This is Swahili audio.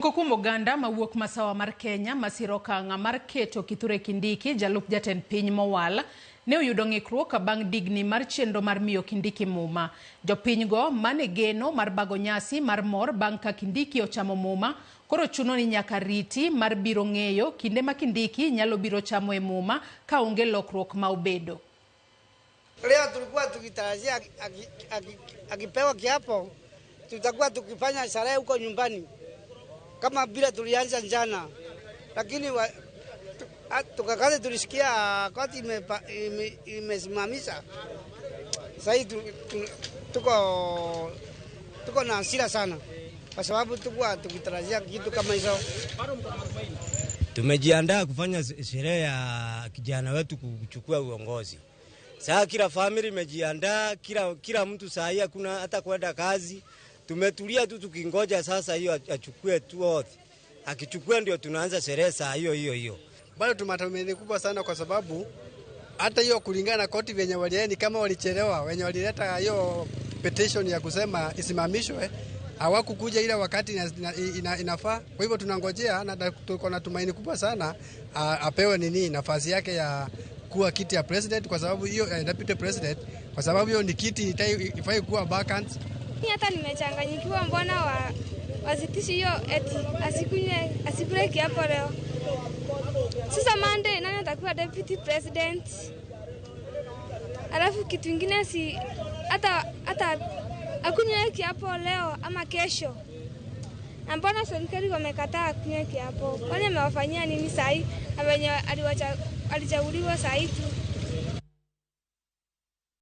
Moko kuom oganda mawuok masawa mar Kenya masiro okang' mar keto Kithure Kindiki jalup jatend piny mowal ne oyudo ng'ikruok bang' digni mar chenro mar miyo Kindiki muma. Jopinygo mane geno mar bago nyasi mar mor bang' ka Kindiki ochamo muma koro chuno ni nyaka riti mar biro ng'eyo kinde ma Kindiki nyalo biro chamoe muma ka onge lokruok ma obedo. Leo tulikuwa tukitarajia akipewa kiapo tutakuwa tukifanya sherehe huko nyumbani kama vile tulianza jana, lakini tukakaze tulisikia koti imesimamisha. Sasa tuko na hasira sana kwa sababu tulikuwa tukitarajia kitu kama hizo. Tumejiandaa kufanya sherehe ya kijana wetu kuchukua uongozi. Sasa kila family imejiandaa, kila mtu saa hii hakuna hata kwenda kazi. Tumetulia tu tukingoja sasa hiyo achukue tu oath. Akichukua ndio tunaanza sherehe saa hiyo hiyo hiyo. Bado tumatumaini kubwa sana kwa sababu hata hiyo kulingana na koti venye walieni kama walichelewa, wenye walileta hiyo petition ya kusema isimamishwe hawakukuja ile wakati inafaa. Kwa hivyo tunangojea na tuko na tumaini kubwa sana apewe nini nafasi yake ya kuwa kiti ya president, kwa sababu hiyo deputy president, kwa sababu hiyo ni kiti ifai kuwa vacant. Hata nimechanganyikiwa, mbona wazitishi hiyo eti asikule kiapo leo. Sasa Monday nani atakuwa deputy president? Alafu kitu kingine si hata akunywe kiapo leo ama kesho. Na mbona serikali wamekataa akunywe kiapo? Kwani amewafanyia nini sahi? Na wenye alichaguliwa sahi tu.